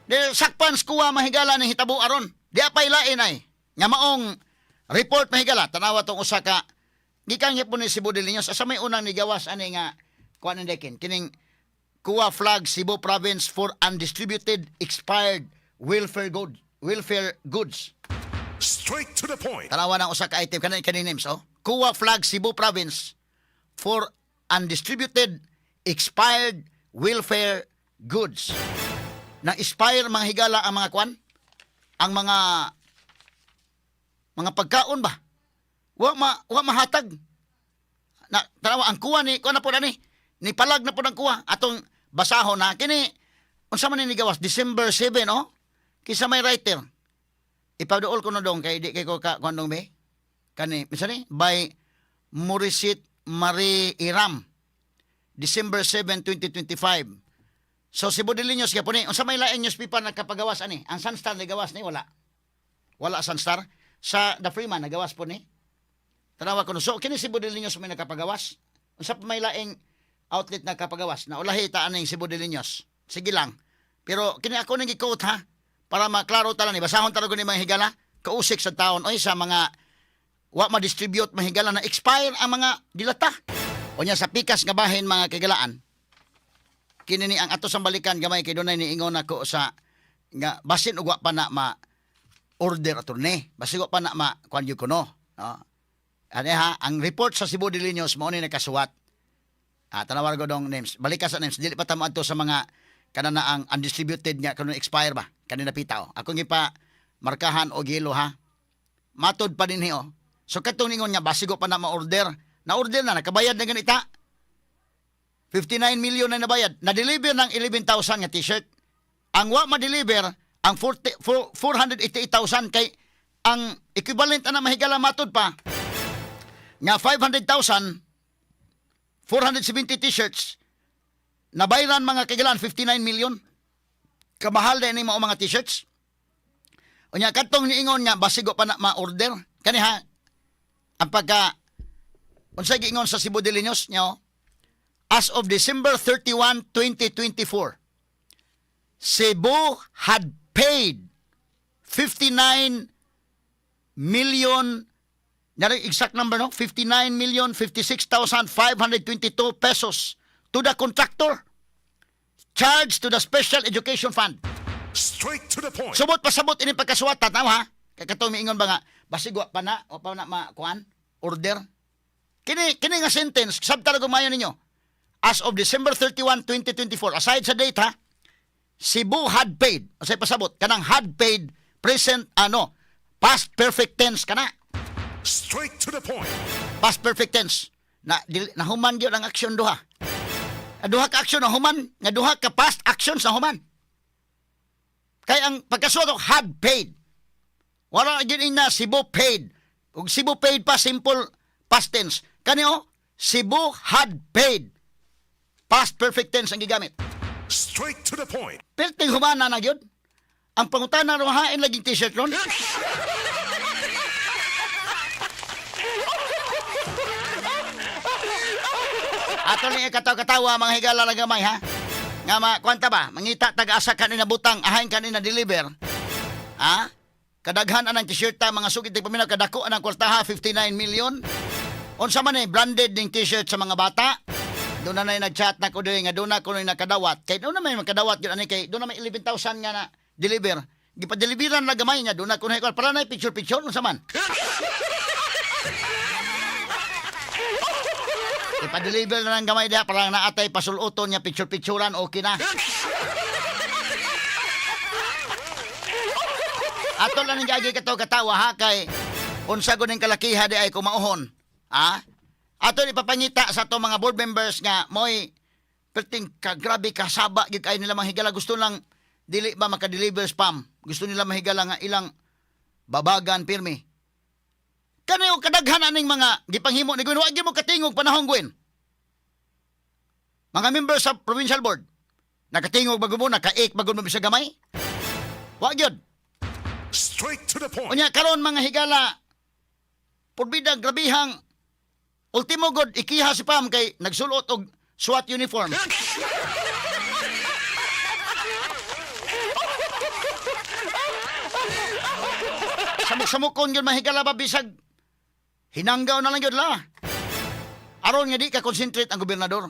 Di sakpan sa COA, mahigala, ni hitabo aron. Di pa ilain ay. Nga maong report, mahigala, tanawa tong usa ka gikan gyapon ni Cebu Daily News. Asa may unang nigawas ani nga kuan ni Dekin? Kining COA flag Cebu Province for undistributed expired welfare goods. Straight to the point. Tanawa ng usa ka item kanin kanin names, oh. COA flag Cebu Province for undistributed expired welfare goods. Na expire, mga higala, ang mga kwan, ang mga pagkaon ba? Wa mahatag. Na tanawa ang COA ni kuan na po ni ni palag na po ng COA atong basahon na kini. Unsa man ni gawas December 7, oh? Kinsa may writer? Ipaduol ko na dong kay di kay ko ka kuan dong be. Kani, minsan ni by Morisit Marie Iram. December 7, 2025. So Cebu Daily News gyapon ni. Unsa may lain newspaper nagkapagawas ani? Ang Sunstar nagawas ni wala. Wala Sunstar. Sa The Freeman nagawas po ni. Tanawa ko no. So kini Cebu Daily News may nakapagawas. Unsa pa may laing outlet nagkapagawas? Naulahi ta aning Cebu Daily News. Sige lang. Pero kini ako ning gi-quote ha, para maklaro ta lang ni, basahon talaga ni, mga higala, kausik sa taon oy sa mga wa ma-distribute, mahigala, na expire ang mga dilata. Unya sa pikas nga bahin, mga kagalaan, kini ni ang ato sang balikan gamay kay dunay niingon nako sa nga basin og wa pa na ma order ato ni. Basin wa pa na ma kuan gyud kuno. No? Ani ha, ang report sa Cebu Daily News mao ni nakasuwat. Ah, tanawar ko dong names. Balik ka sa names. Dili pa ta moadto sa mga kanana ang undistributed nga kuno expire ba? Kanina pitaw. Ako gipa markahan og yellow ha. Matod pa din oh. So katong ningon nga basigo pa na ma-order. Na-order na, nakabayad na ganita. 59 million na nabayad. Na-deliver ng 11,000 nga t-shirt. Ang wa ma-deliver, ang 40, 488,000 kay ang equivalent ana, mahigala, matod pa nga 500,000 470 t-shirts nabayran, mga kagilan, 59 million. Kamahal din ni mao mga t-shirts. Unya kadtong niingon nga basigo pa na ma-order kani ha, ang pagka unsay giingon sa Cebu Daily News niya, as of December 31, 2024, Cebu had paid 59 million. Nari exact number, no? 59 million 56,522 pesos to the contractor charged to the Special Education Fund. Straight to the point. Subot pasabot ini pagkasuwat, tanaw ha. Kay katong miingon ba nga basig wa pa na o pa na ma kuan order. Kini kini nga sentence sabta ra mayo ninyo. As of December 31, 2024, aside sa date ha, Cebu had paid. Unsay pasabot? Kanang had paid, present ano, past perfect tense kana. Straight to the point. Past perfect tense. Na dili, nahuman gyud ang aksyon duha. Nga duha ka aksyon na human, nga duha ka past actions na human. Kay ang pagkasuwat had paid. Wala gyud na Cebu paid. Ug Cebu paid pa, simple past tense. Kani oh, Cebu had paid. Past perfect tense ang gigamit. Straight to the point. Perting humana na gyud. Ang pangutana ron, hain laging t-shirt ron. Ato ni katawa-katawa, mga higala lang gamay ha. Nga ma kwanta ba, mangita tag-asa kanina butang, ahain kanina deliver. Ha? Kadaghan anang t-shirt ta, mga sugid paminaw, kadako anang kwartaha, 59 million. Unsa man eh, branded ning t-shirt sa mga bata. Doon na nag-chat na ko doon nga doon na ko nakadawat. Kay doon na may makadawat yun ani kay doon na may 11,000 nga na deliver. Gipa-deliveran na gamay nga doon na ko na para na picture picture, unsa man. Ipa-deliver na lang gamay diha para naatay pasuluton niya picture picturean, okay na. Ato lang ning gagi kato katawa ha, kay unsa gud ning kalakiha di ay kumauhon. Ha? Ato ipapangita sa ato mga board members nga moy perting ka grabe kasaba gyud kay nila, mga higala, gusto lang dili ba maka-deliver spam. Gusto nila, mahigala, nga ilang babagan pirmi. Kani og kadaghan aning mga gipanghimo ni Gwen, wa gyud mo katingog panahon Gwen. Mga members sa provincial board, nakatingog ba mo, nakaik ba mo bisag gamay? Wa gyud. Straight to the point. Unya karon, mga higala, purbida grabihang ultimo god ikiha si Pam kay nagsulot og SWAT uniform. Samok-samokon gyud, mahigala ba, bisag hinanggaw na lang gyud la. Aron nga di ka concentrate ang gobernador.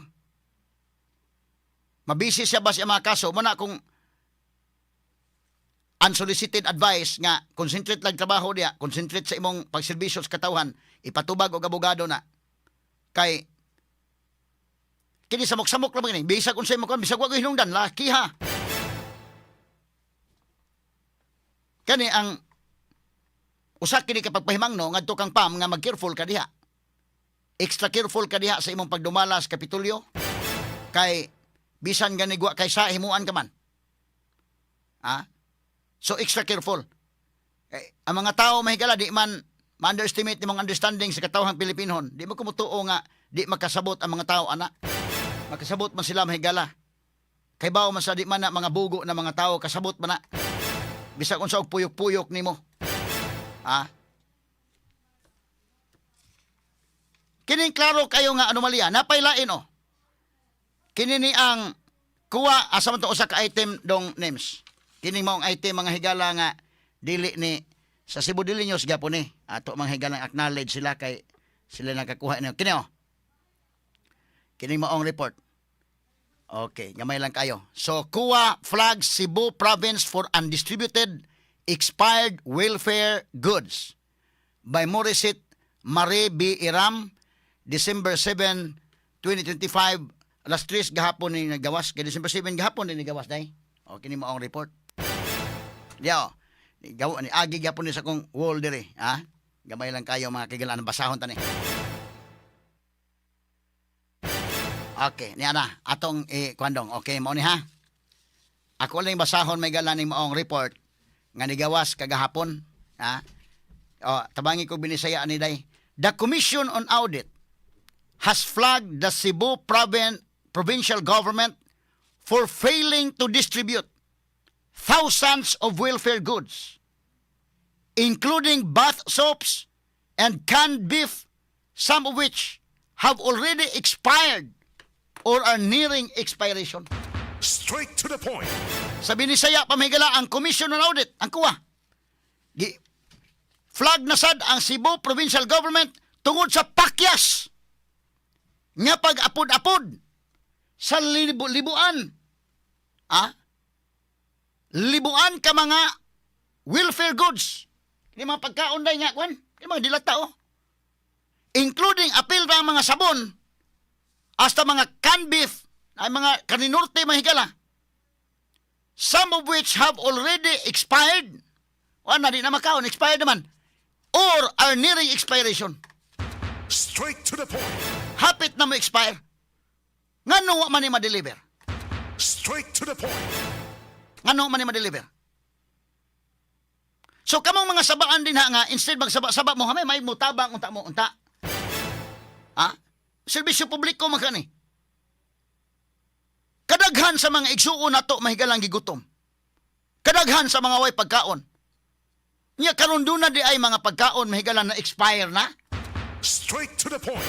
Mabisi siya ba siya mga kaso mo na kung unsolicited advice nga concentrate lang trabaho diya, concentrate sa imong pagserbisyo sa katawhan, ipatubag og abogado na. Kay kini samok-samok lang kini, bisag unsay mo kuan, bisag wa ko hinungdan, laki ha. Kani ang usa kini ka pagpahimangno ngadto kang Pam nga mag-careful ka diha. Extra careful ka diha sa imong pagdumala sa Kapitolyo kay bisan gani wa kay sa himuan ka man. Ha? So extra careful. Eh, ang mga tao, mahigala, di man ma-underestimate nimong understanding sa katawhang Pilipinon. Di mo kumutuo nga di makasabot ang mga tao ana. Makasabot man sila, mahigala. Kay bao man sa di man na mga bugo na mga tao, kasabot man na. Bisag unsa og puyok-puyok nimo. Ha? Kining klaro kayo nga anomalya, napaylain oh. Kini ni ang kuha asa man to usa ka item dong names. Kining maong item, mga higala, nga dili ni sa Cebu Daily News gyapon ni. Ato, mga higala, acknowledge sila kay sila nakakuha niyo. Kini oh. Kining maong report. Okay, gamay lang kayo. So, COA flags Cebu Province for undistributed expired welfare goods by Morissette Marie B. Iram, December 7, 2025, alas 3 gahapon ni nagawas. Kay December 7 gahapon ni nagawas day. Okay ni maong report. Diyo. Ni gawa ni agi gahapon ni sa kong wall diri, ha? Gamay lang kayo, mga kigalaan, basahon tani. Okay, niya na atong eh, kwandong. Okay, mao ni ha. Ako lang basahon, may gala ning maong report nga nigawas kagahapon, ha? Oh, tabangi ko binisaya ani day. The Commission on Audit has flagged the Cebu Provincial Government for failing to distribute thousands of welfare goods, including bath soaps and canned beef, some of which have already expired or are nearing expiration. Straight to the point. Sa Binisaya, pamigala ang Commission on Audit, ang COA. Gi flag na sad ang Cebu Provincial Government tungod sa pakyas nga pag-apod-apod sa libuan. Ah? Libuan ka mga welfare goods. Di mga pagkaon day nga kwan, di mga dilata oh. Including apil ra ang mga sabon hasta mga canned beef ay mga kaninorte, mahigala, some of which have already expired. Wala na, di na makaon, expired naman. Or are nearing expiration. Straight to the point. Hapit na mo expire. Ngano wa man ni ma-deliver? Straight to the point. Ngano man ni ma-deliver? So kamong mga sabaan din ha nga instead magsaba-saba mo may may mutabang unta mo unta. Ha? Serbisyo publiko man kani. Kadaghan sa mga igsuon nato, mahigalang, gigutom. Kadaghan sa mga way pagkaon. Nya karon duna di ay mga pagkaon, mahigala, na expire na. Straight to the point.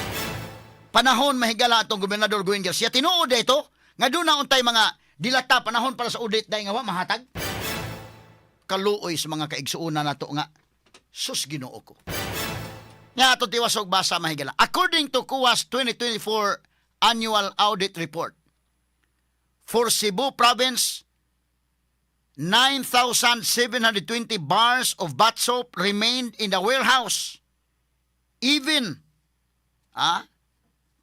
Panahon, mahigala, atong gobernador Gwen Garcia tinuod ito nga doon na untay mga dilata, panahon para sa audit dahil nga wa mahatag. Kaluoy sa mga kaigsuonan nato nga sus Ginoo ko. Nga ato tiwas og basa, mahigala. According to COA's 2024 annual audit report for Cebu Province, 9,720 bars of bath soap remained in the warehouse. Even, ah,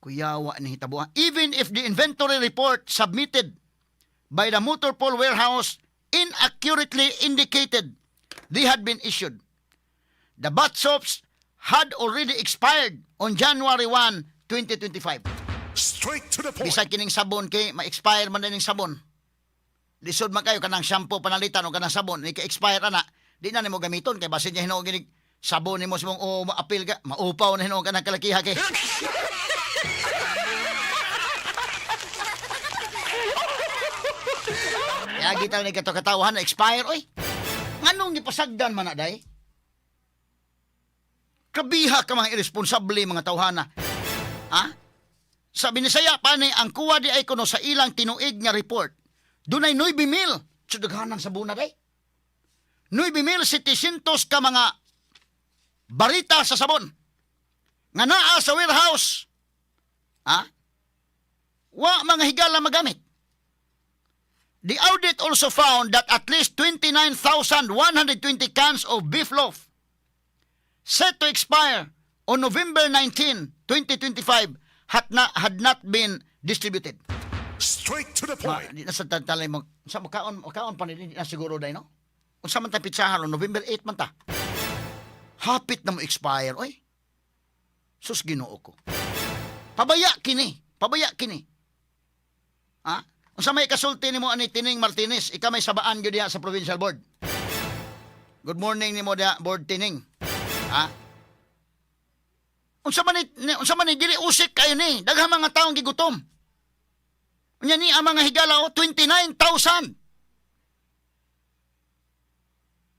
kuyawa ni hitabo, ah, even if the inventory report submitted by the Motorpool warehouse inaccurately indicated they had been issued. The bath soaps had already expired on January 1, 2025. Straight to the point. Bisag kining sabon kay ma-expire man din sabon. Lisod man kayo kanang shampoo panalitan o kanang sabon ni ka-expire ana, di na nimo gamiton kay basin niya hinuon ginig sabon nimo sa mong o maapil ka, maupaw na hinuon ka ng kalakiha kay. Kaya kita ni kato katawahan na expire oy. Nganong gipasagdan man na day? Kabiha ka mga irresponsable mga tawhana. Ha? Sa Binisaya pa ni ang COA di ay kuno sa ilang tinuig nga report. Dunay 9,000 sa daghanan sa buna day. 9,700 ka mga Barita sa sabon nga naa sa warehouse. Ha? Wa mga higala magamit. The audit also found that at least 29,120 cans of beef loaf set to expire on November 19, 2025 had not been distributed. Straight to the Ma, point. di na sa talay mo sa makaon makaon pa ni, di na siguro day, no? Unsa man ta pitsahan, November 8 man ta. Hapit na mo expire, oy. Sus, Ginoo ko. Pabaya kini, pabaya kini. Ha? Unsa may kasulti nimo ani, Tining Martinez? Ikaw may sabaan gyud diha sa provincial board. Good morning nimo diha, Board Tining. Ha? Unsa man ni dili usik kayo ni? Daghang mga taong gigutom. Unya ni ang mga higala oh, 29,000.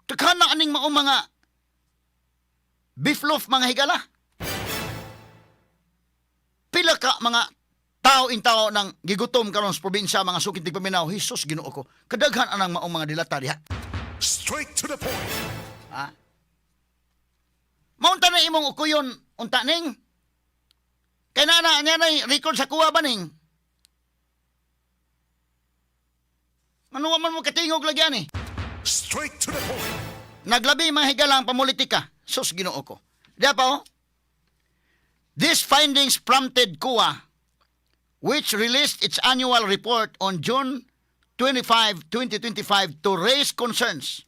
Daghan na aning maong mga beef loaf, mga higala. Pila ka mga tao in tao nang gigutom karon sa probinsya, mga suking tigpaminaw. Jesus, Ginoo ko. Kadaghan anang maong mga dilata diha. Straight to the point. Ha? Maunta na imong ukuyon unta ning. Kay na na niya na record sa kuha ba ning? Ano man mo katingog lagi ani? Straight to the point. Naglabi, mga higala, ang pamulitika. Sus, Ginoo ko. Diya pa oh. These findings prompted COA, which released its annual report on June 25, 2025, to raise concerns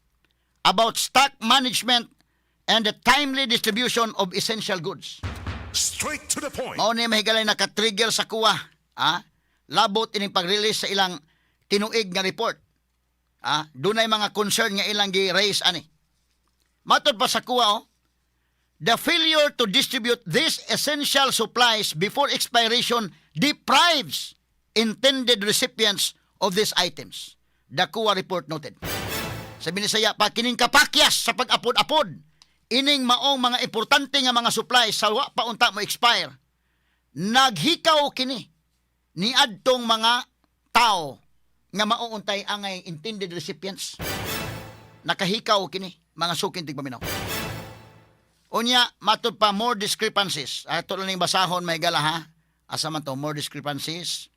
about stock management and the timely distribution of essential goods. Straight to the point. Mao ni, mahigalay, naka-trigger sa COA, ah, labot ining pag-release sa ilang tinuig nga report. Ah, dunay mga concern nga ilang gi-raise ani. Matod pa sa COA, oh, the failure to distribute these essential supplies before expiration deprives intended recipients of these items, the COA report noted. Sa Binisaya pa, kining kapakyas sa pag-apod-apod, ining maong mga importante nga mga supplies sa wa pa unta mo expire, naghikaw kini ni adtong mga tao nga mauuntay angay intended recipients. Nakahikaw kini, mga suking tigpaminaw. Unya, matod pa, more discrepancies. Ato lang ning basahon, may gala ha. Asa man to, more discrepancies.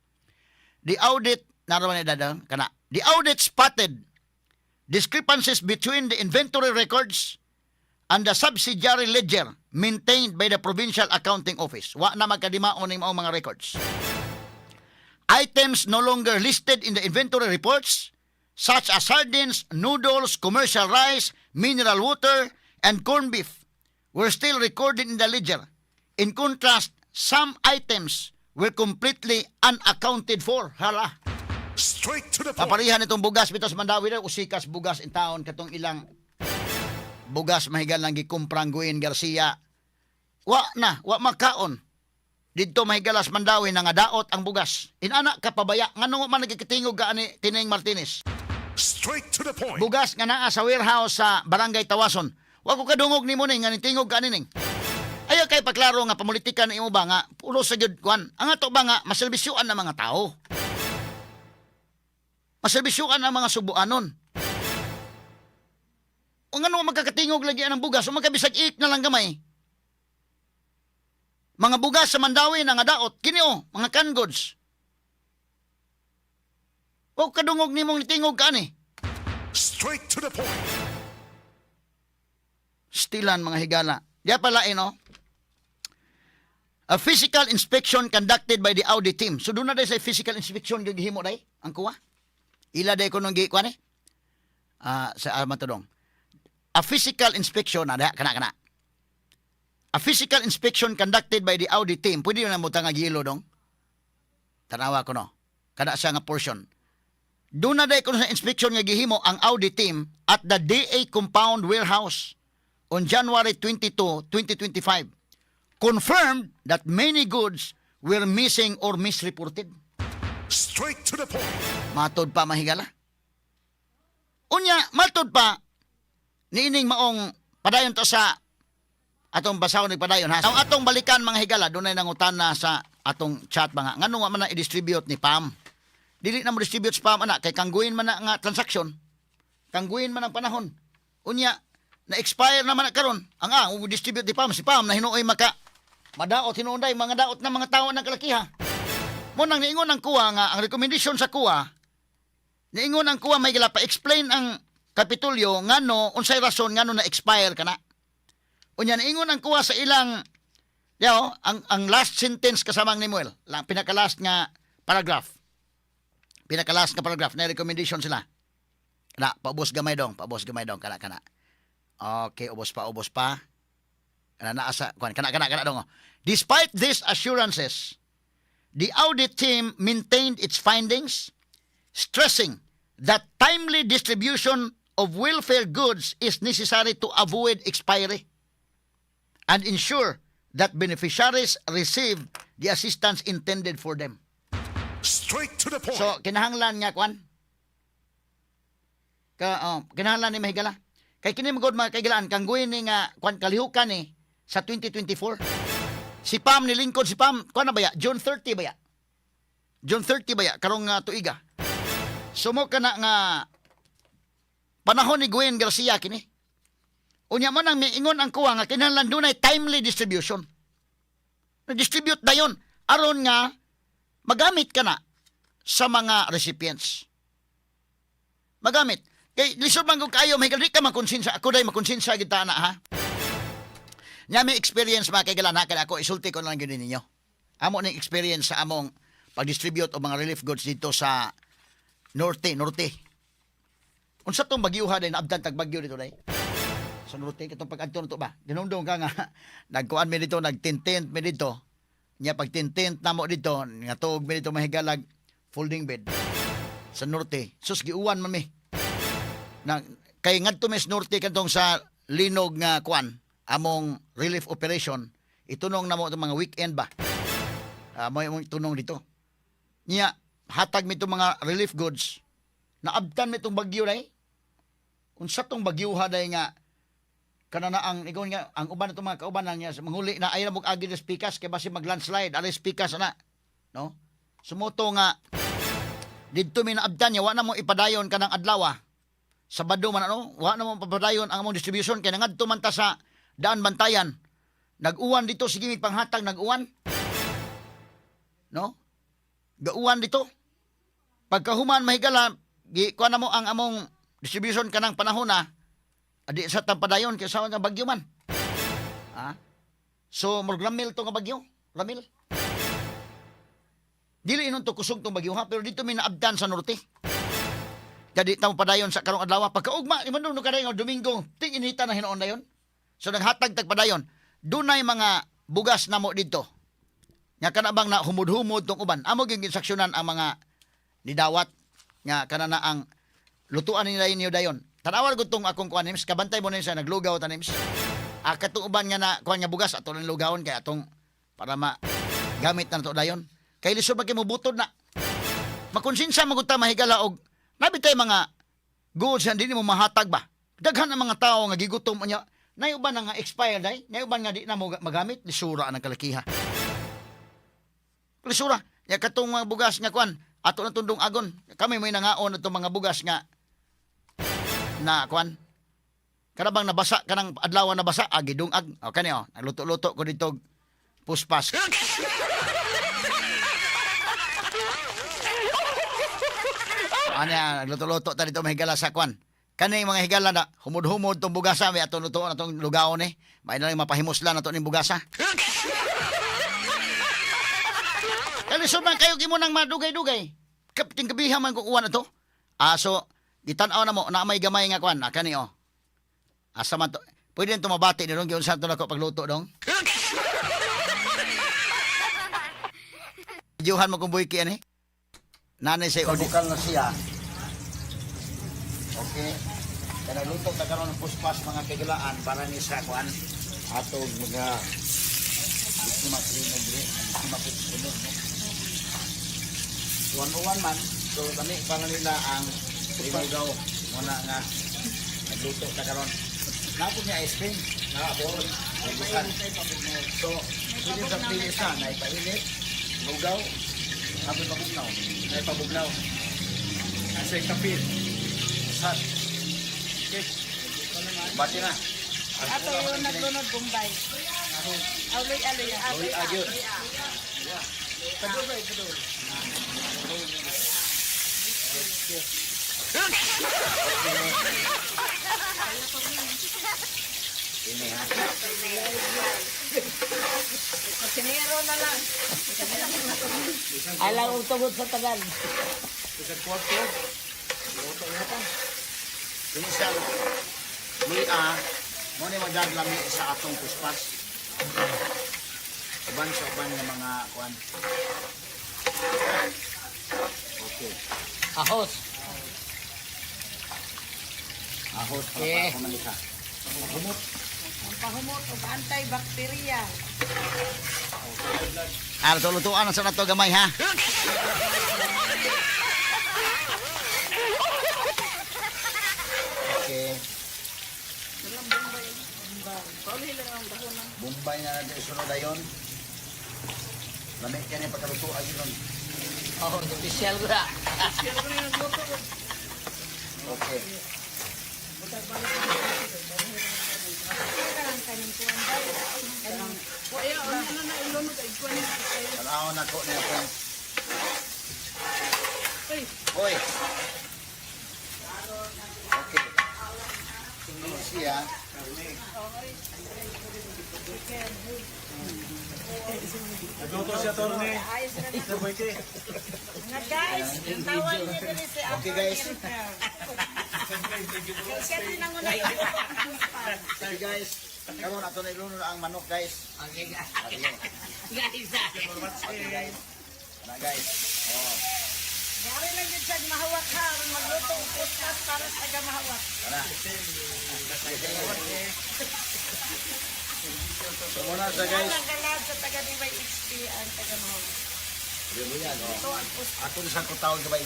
The audit, naroon ni dadang, kana. The audit spotted discrepancies between the inventory records and the subsidiary ledger maintained by the Provincial Accounting Office. Wa na magkadimaon ning maong mga records. Items no longer listed in the inventory reports, such as sardines, noodles, commercial rice, mineral water, and corned beef, were still recorded in the ledger. In contrast, some items were completely unaccounted for. Hala. Straight to the point. Paparihan itong bugas bitaw sa Mandawi daw, usikas bugas in town katong ilang bugas, mahigal, lang gikumprang Gwen Garcia. Wa na, wa makaon. Didto, mahigalas, Mandawi na nga daot ang bugas. Inana ka pabaya, ngano man nagkikitingog ka ani, Tining Martinez? Straight to the point. Bugas nga naa sa warehouse sa Barangay Tawason. Wa ko kadungog nimo ning nga nitingog ka ani ning. Ayaw kay paklaro nga pamulitika na imo ba nga pulo sa gyud kwan. Ang ato ba nga maserbisyuan ng mga tao. Maserbisyuan ang mga subuanon. O ngano magkakatingog lagi ang bugas o magkabisag ik na lang gamay. Mga bugas sa Mandawi na nga daot kini oh, mga canned goods. O kadungog nimong nitingog ka ani. Straight to the point. Stilan, mga higala. Diya pala eh, no? A physical inspection conducted by the audit team. So doon na day sa physical inspection yung gihimo day, ang kuha. Ila day ko nung gikuha ni. Ah, sa matudong. A physical inspection na kana kana. A physical inspection conducted by the audit team. Pwede yun na mo nga gilo dong. Tanawa ko no. Kada siya nga portion. Doon na day ko sa inspection nga gihimo ang audit team at the DA compound warehouse on January 22, 2025 confirmed that many goods were missing or misreported. Straight to the point. Matod pa, mahigala. Unya, matod pa, niining maong padayon to sa atong basahon nagpadayon ha. Ang atong balikan, mga higala, dunay nangutana sa atong chat mga ngano nga man na i-distribute ni Pam. Dili na mo distribute sa Pam ana kay kangguin man na nga transaction. Kangguin man ang panahon. Unya, Na-expire naman na karon. Ang distribute di Pam, si Pam na hinuoy maka madaot hinuunday mga daot ng mga tao ng kalakiha. Mo nang niingon ang kuha nga ang recommendation sa kuha, niingon ang kuha may gila pa-explain ang Kapitolyo ngano unsay rason ngano na expire kana. Unya niingon ang kuha sa ilang Yao, ang last sentence kasamang ni Muel, lang pinaka-last nga paragraph. Pinaka-last nga paragraph na recommendation sila. Kana, paubos gamay dong, paubos gamay dong, kana kana. Okay, ubos pa, ubos pa. Kana naa sa kuan, kana kana kana dong, oh. Despite these assurances, the audit team maintained its findings, stressing that timely distribution of welfare goods is necessary to avoid expiry and ensure that beneficiaries receive the assistance intended for them. Straight to the point. So kinahanglan nga kuan. Ka oh, kinahanglan ni mahigala. Kay kini magod mga kaigalaan kang ni nga kuan kalihukan ni sa 2024. Si Pam nilingkod si Pam, kuan na baya? June 30 baya. June 30 baya karong tuiga. Sumo ka na nga panahon ni Gwen Garcia kini. Unya man ang miingon ang kuha nga kinahanglan dunay timely distribution. Na-distribute dayon aron nga magamit ka na sa mga recipients. Magamit. Kay lisod man kung kayo, may di ka makonsinsa. Ako day makonsinsa kita na ha. Nya may experience mga kaigalan ha, kaya ako isulti ko na lang gyud ninyo. Amo ning experience sa among pag-distribute og mga relief goods dito sa Norte, Norte. Unsa tong bagyuha day naabdan tag bagyo dito day? Sa Norte katong pag-adto nato ba? Dinumdum ka nga nagkuan mi dito, nagtintent mi dito. Nya pag tintent namo dito, nga tuog mi dito mahigalag folding bed sa Norte. Sus, giuwan man mi. Na, kay ngadto mi sa Norte kadtong sa linog nga kuan, among relief operation, itunong namo itong mga weekend ba. Mo imong tunong dito. Nya hatag mi itong mga relief goods. Naabtan mi itong bagyo day. Unsa tong bagyuha day nga kana na ang ikaw nga ang uban itong mga kauban niya manghuli na ay na mo agi sa pikas kay basi mag landslide alis pikas ana, no? Sumuto nga didto mi naabtan niya, wa na mo ipadayon kanang adlaw, Sabado man ano, wa na mo papadayon ang among distribution kay nangadto man ta sa Daan Bantayan. Nag-uwan dito, sige mig panghatag nag-uwan. No? Gauwan dito. Pagkahuman mahigala, gi kuan na mo ang among distribution kanang panahon na adi sa tampadayon kay sa nga bagyo man. Ha? So murag ramil to nga bagyo, ramil. Dili inon to kusog tong bagyo ha, pero dito mi naabdan sa norte. Kadi ta mo padayon sa karong adlaw pagkaugma ni man no kaday nga Domingo, ting inita na hinuon dayon. So naghatag tag padayon. Dunay mga bugas namo didto. Nga kana bang na humud-humud tong uban. Amo gyud gisaksyonan ang mga nidawat nga kana na ang lutuan nila ninyo dayon. Tanawar gud tong akong kuan nims, kabantay mo na sa naglugaw tanims. Ah, katong uban nga na kuan nga bugas ato nang lugawon kay atong para ma gamit na nato dayon. Kay lisod man kay mobutod na. Makonsinsa man gud ta mahigala og nabitay mga goods nga dili mo mahatag ba. Daghan ang mga tao nga gigutom unya. Nay uban na nga expired day, nay uban nga di na mo magamit, lisura ang kalakiha. Lisura. Ya katong mga bugas nga kuan, ato na tundong agon. Kami may nangaon atong mga bugas nga na kuan. Kana bang nabasa kanang adlaw nabasa agi dungag. O kani oh, nagluto-luto ko dito puspas. Ano, nagluto-luto ta dito mahigala sa kwan. Kani mga higala na humud-humud tong bugasa may atong lutoon atong lugaon ni. May na lang mapahimuslan ato ning bugasa. Kaya man kayo kimo nang madugay-dugay. Kapting kabiha man ko kuwan ato. Ah, so gitan-aw na mo na may gamay nga kwan. Ah, kani oh. Asa man to? Pwede nito mabati ni dong giunsa to nako pagluto dong. Videohan mo kung buiki ani. Nanay say bukal na siya. Okay. Kada luto ta karon ng puspas mga kaigalaan para ni sa kuan atong mga biktima krimen diri, ang biktima po sa sunod, no? Uwan-uwan man, so kami para nila ang linugaw muna nga nagluto ta karon. Napod niya ice cream. Napod. Nagusan. So, pwede sa pili sa na ipainit, lugaw, sabi pabugnaw, na ipabugnaw. Nasa kapil. Sat. Okay. Bati na. Ato yung naglunod Bombay. Aloy, aloy, aloy. Luy agyod. Ini ha. Kusinero na lang. Alang og tungod sa tagal. Ini sa luy a mo ni magaglami sa atong kuspas. Uban sa uban nga mga kuan. Okay. Ahos. Ahos para Okay. para kumanika. Ang pahumot og antibacterial. Ah, lutuan na sa nato gamay ha. Okay. Bombay na natin isunod ayon. Lamig ka niya pagkaluto ay yun. Oh, official ko na. Okay. Tanaw na ko niya po. Hoy. Okay. Tingnan siya. Nagluto siya, Torne. Ayos na na. Nga guys, ang tawag niya dili si Uncle Okay, guys. Kay siya tinangunay ang kuspas. Okay guys. Karon ato na ilunod ang manok, guys. Okay, guys. Okay. Guys, ah. Okay guys. Ana guys. Oh, Gari lang yun siya mahawak ha. Aron magluto og kuspas para sa taga mahawak. tara. So muna sa guys. Ang galad sa taga DYXP ang taga mahawak. Yan, oh. Ito ang kuspas. Ato na sa kutawag gabay.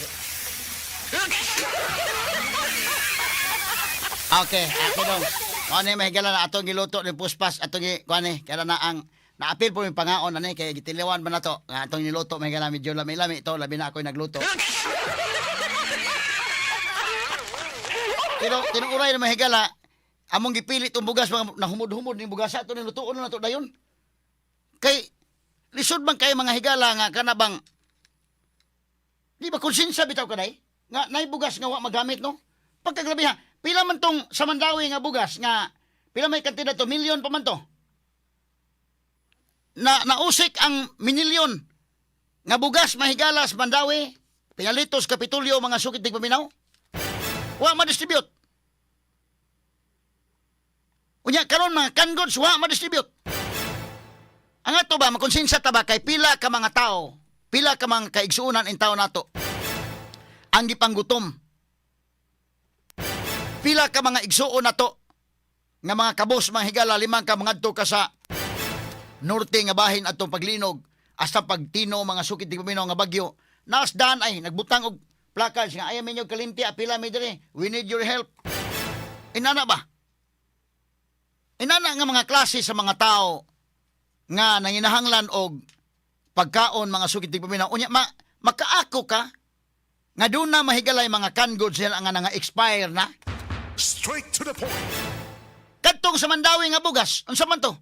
Okay, ako dong. Mao ni mahigala na atong giluto ni Puspas atong gi kuan ni kaya na ang naapil po yung pangaon ani kay gitiliwan ba na to nga atong niluto mahigala medyo lami-lami ito labi na ako'y nagluto. Pero tinuuray na mahigala among gipilit tong bugas mga nahumod-humod ning bugas ato nilutoon na to dayon. Kay lisod man kay mga higala nga kana bang di ba konsensya bitaw kanay? Nga nay bugas nga wa magamit no? Pagkagrabe ha, pila man tong sa Mandawi nga bugas nga pila may kantidad to milyon pa man to. Na nausik ang minilyon nga bugas mahigala sa Mandawi, Pinalitos, Kapitulyo, mga sukit di paminaw. Wa ma-distribute. Unya karon mga canned goods wa ma-distribute. Ang ato ba makonsensya ta ba kay pila ka mga tao, pila ka mga kaigsuonan in tao nato ang gipanggutom. Pila ka mga igsuon nato nga mga kabos mga higala limang ka mangadto ka sa norte nga bahin atong paglinog hasta pagtino mga sukit di paminaw nga bagyo. Naasdan ay nagbutang og placards nga ayaw minyo kalimti apila mi diri, we need your help. Inana ba? Inana nga mga klase sa mga tao nga nanginahanglan og pagkaon mga sukit di paminaw. Unya ma, makaako ka nga doon na mahigalay mga canned goods nila nga nga expire na. Straight to the point. Kadtong sa Mandawi nga bugas, unsa man to?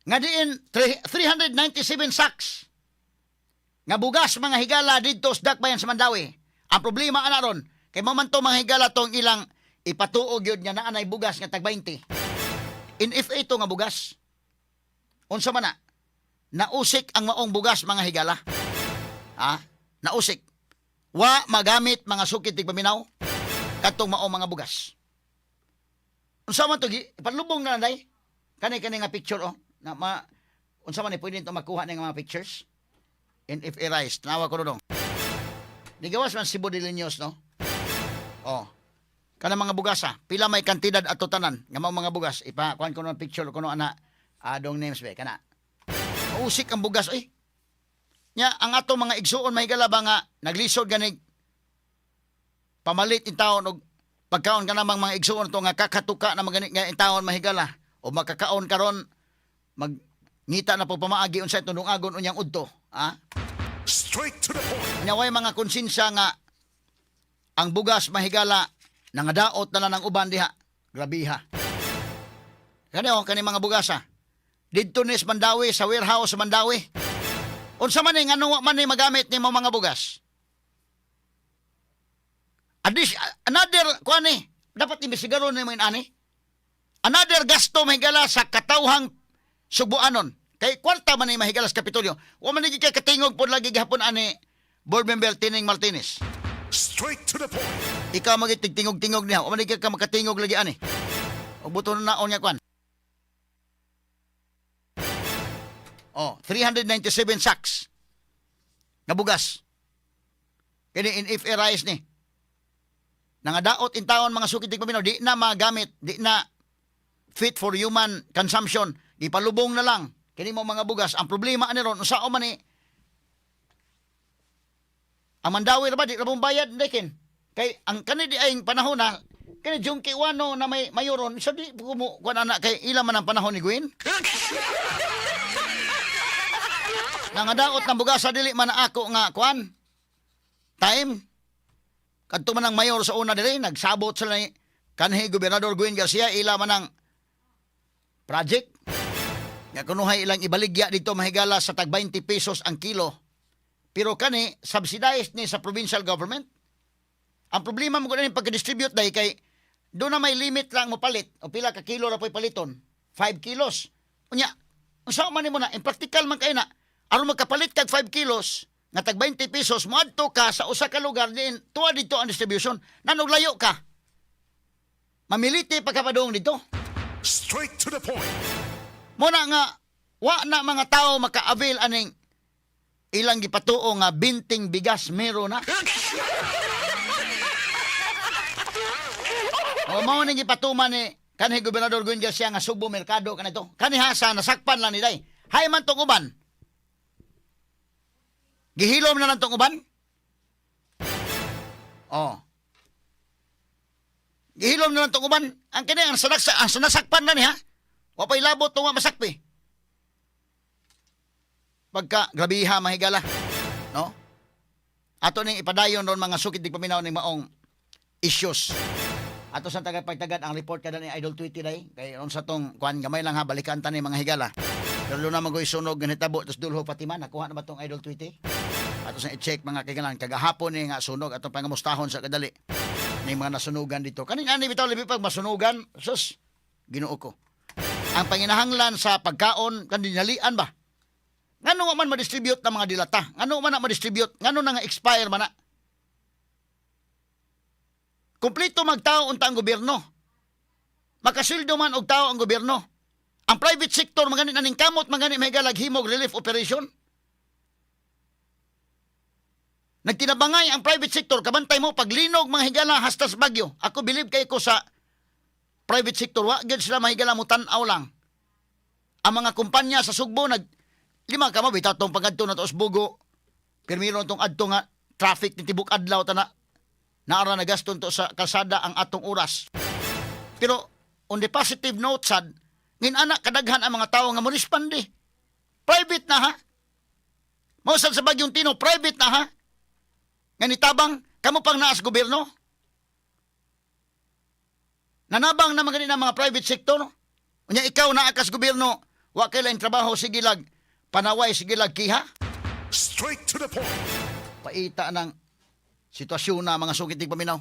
Nga diin 397 sacks nga bugas mga higala didto sa Dakbayan sa Mandawi. Ang problema ana ron, kay mao man to mga higala tong ilang ipatuog yun nga naa nay bugas nga tag 20. NFA to nga bugas. Unsa man na? Nausik ang maong bugas mga higala. Ha? Nausik. Wa magamit mga sukit tigpaminaw kadtong maong mga bugas. Unsa man to gi panlubong na lang day. Kani kani nga picture oh. Na ma unsa man ni pwede to makuha ni nga mga pictures? NFA rice. Tanawa ko dong. Nigawas man Cebu de Liños, no? Oh. Kana mga bugasa, pila may kantidad ato tanan nga mao mga bugas. Ipa kuan ko ng picture kuno ana adong names be kana. Usik ang bugas oy. Nya ang ato mga igsuon may ba nga naglisod ganig pamalit in taon og pagkaon ka namang mga igsuon to nga kakatuka na magani nga in taon mahigala o makakaon karon mag ngita na po pamaagi unsa itong dungagon unyang udto ha. Straight to the point. Nya way mga konsensya nga ang bugas mahigala nangadaot na lang ang uban diha. Grabiha. Kani oh, kani mga bugasa. Didto ni sa Mandawi, sa warehouse sa Mandawi. Unsa man ni, ngano wa man ni magamit nimo mga bugas? Adis, another kuan ni, dapat imbestigaron ni mga ani. Another gasto mahigala sa katawhang Subuanon. Kay kwarta man ni mahigala sa Kapitolyo. Wa man ni kay katingog pod lagi gihapon ani Board Member Tining Martinez. Straight to the point. Ikaw magitigtingog-tingog niya. Wa man ni ka makatingog lagi ani. Og buto na naon nga kwan. Oh, 397 sacks nga bugas. Kini NFA rice ni. Nangadaot in taon, mga sukit paminaw, di na magamit, di na fit for human consumption. Gipalubong na lang. Kini mo mga bugas, ang problema ani ron, unsa man ni ang Mandawi ra ba di ra mong bayad dekin. Kay ang kani di ay panahon na kani Junkie Wano na may mayoron sa di ko mo kuan ana kay ila man ang panahon ni Gwen. Nangadaot ng bugas sa dili man na ako nga kuan. Time. Kadto man ang mayor sa una diri nagsabot sila ni kanhi Gobernador Gwen Garcia ila man ang project. Nga kunuhay ilang ibaligya dito mahigala sa tag 20 pesos ang kilo. Pero kani subsidized ni sa provincial government. Ang problema mo kuno pagka-distribute dai kay do na may limit lang mo palit o pila ka kilo ra po'y paliton. 5 kilos. Unya, unsa man nimo na impractical man kay na aron magkapalit kag 5 kilos nga tag 20 pesos moadto ka sa usa ka lugar diin tuwa dito ang distribution nanog layo ka. Mamiliti pa ka padung dito. Straight to the point. Muna nga wa na mga tao maka-avail aning ilang gipatuo nga binting bigas mero na. O mao ning gipatuman ni kanhi Gobernador Gwen Garcia nga Sugbo Merkado kanito. Kani ha sa nasakpan lang ni day. Hay man tong uban. Gihilom na lang tong uban. Oh. Gihilom na lang tong uban. Ang kini ang sanaksa, ang sinasakpan na niya. Wa pa'y labot tunga masakpi. Pagka grabiha mahigala, no? Ato ning ipadayon ron, mga sukit di paminaw, ning maong issues. Ato sa tagad pagtagad ang report kada ni Idol Tweety day kay ron sa tong kuan gamay lang ha, balikan ta ni mga higala. Pero na magoy sunog nga nitabo tos dulho Fatima, nakuha na ba tong Idol Tweety? Ato sa i-check, mga kaigalan, kagahapon ni nga sunog, atong pangamustahon sa kadali ni mga nasunugan dito. Kaning ani bitaw labi pag masunugan, sus, Ginoo ko. Ang panginahanglan sa pagkaon kan dinalian ba? Ngano wa man ma-distribute ng mga dilata? Ngano man na ma-distribute? Ngano na nga expire man na? Kompleto magtao unta ang gobyerno. Makasweldo man og tao ang gobyerno. Ang private sector magani naning kamot magani may himog relief operation. Nagtinabangay ang private sector kabantay mo paglinog mga higala hasta sa Bagyo. Ako believe kay ko sa private sector, wa gyud sila mahigala mo tan-aw lang. Ang mga kumpanya sa Sugbo nag lima ka mo bitaw tong pagadto na to sa Bugo. Pirmiro tong adto nga traffic ni tibok adlaw tana naara na gaston to sa kalsada ang atong oras. Pero on the positive note sad, ngin anak kadaghan ang mga tao nga mo responde. Private na ha. Mao sad sa Bagyong Tino, private na ha. Nga nitabang kamo pang naas gobyerno. Nanabang na magani ng mga private sector. Unya ikaw naa kas gobyerno, wa kay laing trabaho, sige lag panaway, sige lag kiha. Straight to the point. Paita ng sitwasyon na, mga sukit paminaw.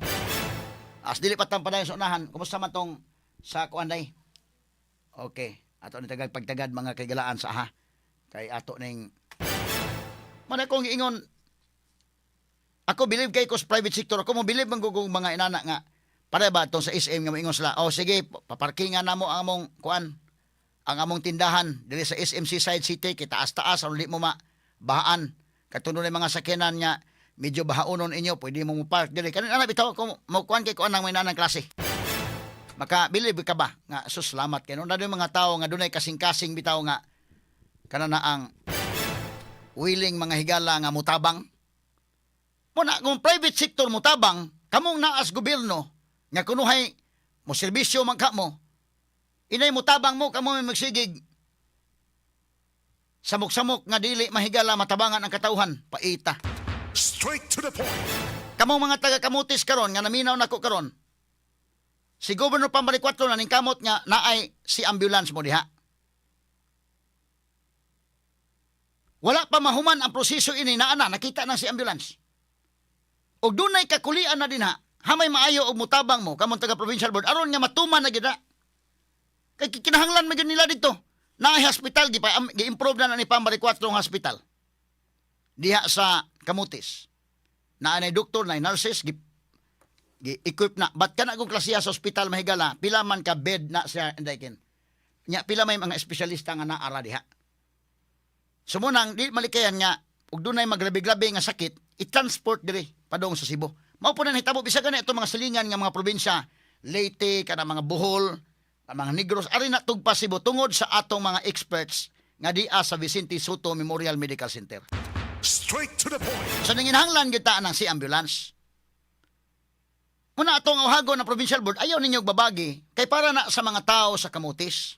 As dili pa tang padayon sa unahan, kumusta man tong sa kuan day? Okay, ato ni tagag pagtagad mga kaigalaan sa ha. Kay ato ning man akong giingon, ako believe kay ko sa private sector. Ako mo believe man gugong mga inana nga para ba itong sa SM nga moingon sila, "Oh sige, paparkingan na mo ang among kuan, ang among tindahan diri sa SM Seaside City kay taas-taas aron di mo ma bahaan. Katuno na mga sakyanan nga medyo bahaonon inyo, pwede mo mo park diri." Kanin ana bitaw ako mo kuan kay kuan ang may nanang klase. Maka believe ka ba nga sus salamat kay no na mga tao nga dunay kasing-kasing bitaw nga kana na ang willing mga higala nga mutabang. Muna kung private sector mutabang, kamong naas gobyerno nga kunuhay mo serbisyo man ka mo, inay mutabang mo, kamo may magsigig samok-samok nga dili mahigala matabangan ang katawhan, paita. Straight to the point. Kamong mga taga Kamutis karon nga naminaw nako karon. Sige. Si Governor Pam Baricuatro na ningkamot nga naay sea ambulance mo diha. Wala pa mahuman ang proseso ini naa na, nakita na sea ambulance. Og dunay kakulian na dinha, hamay maayo og mutabang mo kamong taga provincial board aron nga matuman na gyud na. Kay kinahanglan man gyud nila dito. Naay hospital gi gi-improve na ni Pam Baricuatro ang hospital. Diha sa Camotes. Naa nay doktor, naay nurses, gi-equip na. But kana kung klasiya sa hospital, mahigala, pila man ka bed na siya indaykin. Nya pila may mga espesyalista nga naara diha. So munang di malikayan nga ug dunay magrabe-grabe nga sakit, i-transport diri padung sa Cebu. Mao po na nahitabo bisag gani itong mga silingan nga mga probinsya, Leyte, kana mga Bohol, ang mga Negros, ari na tugpa Cebu tungod sa atong mga experts nga dia sa Vicente Sotto Memorial Medical Center. Straight to the point. So nanginahanglan kita ng sea ambulance. Muna atong awhago ng provincial board, ayaw ninyo babagi kay para na sa mga tao sa Camotes.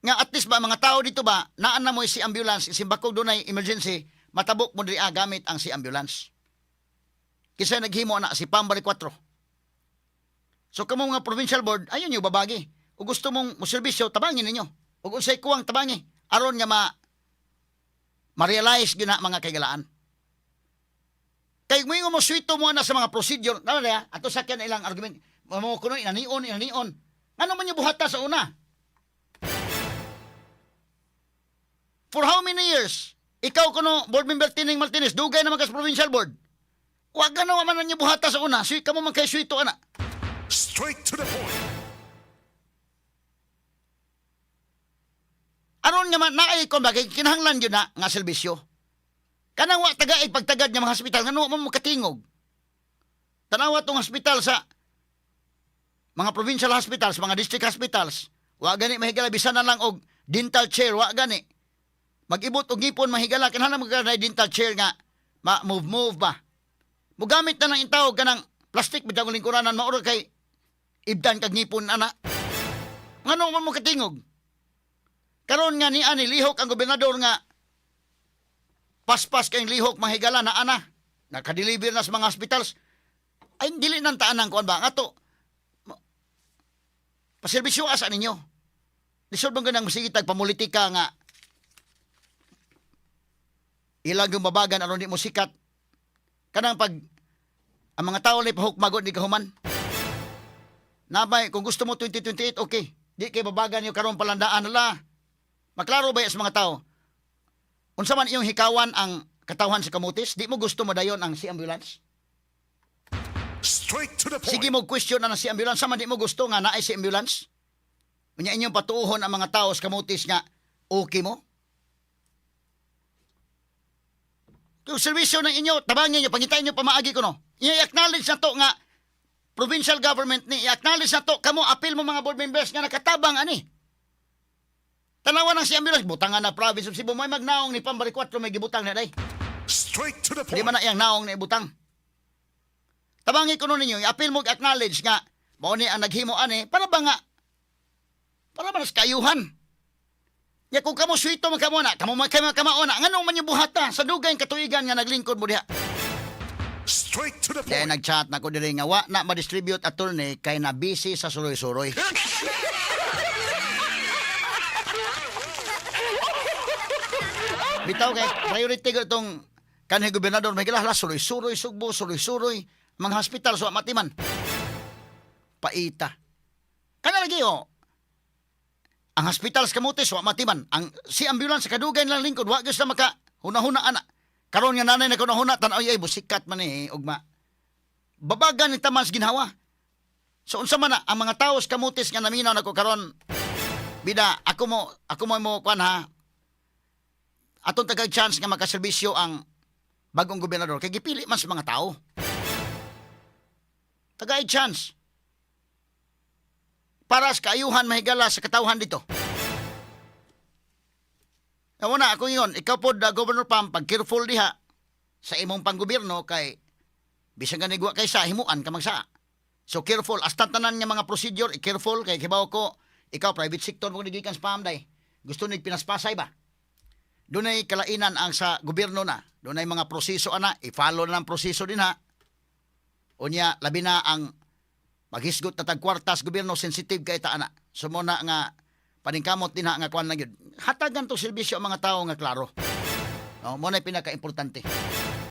Nga at least ba mga tao dito ba naan na mo sea ambulance, simbakog dunay emergency, matabok mo diri gamit ang sea ambulance. Kinsa naghimo na? Si Pam Baricuatro. So kamo mga provincial board, ayaw niyo babagi. O gusto mong moserbisyo, tabangin ninyo. Ug unsay kuwang, tabangi aron nga ma ma-realize gyud na, mga kaigalaan. Kay moingon mo swito mo na sa mga procedure, tama na ato sakyan na ilang argument. Mo kuno inanion, inanion. Ngano man niyo buhata sa una? For how many years? Ikaw kuno board member Tining Martinez, dugay na man ka sa provincial board. Wa gano man niyo buhata sa una, sui kamo man kay swito ana. Straight to the point. Aron nga man naay kon ba kay kinahanglan gyud na nga serbisyo. Kanang wa tagaig pagtagad nga mga hospital, ngano wa man mo katingog? Tanawa tong hospital sa mga provincial hospitals, mga district hospitals, wa gani mahigala bisan na lang og dental chair, wa gani. Mag-ibot og ngipon, mahigala, kinahanglan mo dental chair nga ma move move ba. Mugamit na ng intawog kanang plastic bitaw ng lingkuranan, mauro kay ibdan kag ngipon ana. Ngano man mo katingog? Karon nga ni ani lihok ang gobernador nga paspas kay lihok, mahigala, na ana. Nakadeliver na sa mga hospitals. Ay dili nang taan kuan ba ato. Paserbisyo asa ninyo. Lisod bang ganang sige tag pamulitika nga ilang yung babagan aron di mo sikat kanang pag ang mga tao na pahukmagot ni kahuman. Nabay, kung gusto mo 2028, okay. Di kay babagan yung karon palandaan nala. Maklaro ba sa mga tao? Unsa man iyong hikawan ang katawhan sa Camotes, di mo gusto mo dayon ang sea ambulance? Straight to the point. Sige mo question na ng sea ambulance, sama di mo gusto nga naay sea ambulance? Unya inyong patuohon ang mga tao sa Camotes nga okay mo? Kung serbisyo ng inyo, tabangin nyo, pangitain nyo pamaagi ko no. I-acknowledge na to nga provincial government ni, i-acknowledge na to, kamo apil mo mga board members nga nakatabang ani. Tanawa ng sea ambulance, butangan na province of Cebu, may magnaong ni Pam Baricuatro may gibutang na day. Straight to the Di point. man na iyang naong na ibutang. Tabangi ko nun ninyo, i-appeal mo acknowledge nga, mao ni ang naghimo ani, para ba nga, para ba nas kayuhan? Ya kung kamo swito man kamo na, kamo man kamo kamao na, nganong man yung buhata sa dugay katuigan nga naglingkod mo diha? Straight to the Dahil point. nag-chat na ko diri nga wa na ma-distribute, attorney, kay na busy sa suroy-suroy. Bitaw kay priority ko itong kanhi gobernador may hala suroy-suroy Sugbo, suroy-suroy mga hospital so matiman. Paita. Kana lagi oh. Ang hospital sa Camotes wa matiman. Ang sea ambulance sa kadugay lang lingkod wa gyud sila maka hunahuna ana. Karon nga nanay na kunahuna tan ay busikat man ni ugma. Babagan ni taman sa ginhawa. So unsa man na ang mga tawo sa Camotes nga naminaw nako karon, bida ako mo kuan ha, atong tagag chance nga makaserbisyo ang bagong gobernador kay gipili man sa mga tao. Tagay chance. Para sa kaayuhan, mahigala, sa katawhan dito. Una, ako yun, ikaw po, Governor Pam, pag careful diha sa imong panggobyerno kay bisan ganigwa kay sa himuan ka magsaa. So careful, hasta tanan nga mga procedure, i-careful kay kibaw ko, ikaw private sector mo gikan sa Pam day. Gusto nig pinaspasay ba? Dunay kalainan ang sa gobyerno na. Dunay mga proseso ana, i-follow na ang proseso din ha. Unya, labi na ang Maghisgot na tag kwarta sa gobyerno, sensitive kay ta ana. So mo na nga paningkamot din ha nga kuan na gyud. Hatagan to serbisyo ang mga tao nga klaro. No, mo na pinaka-importante.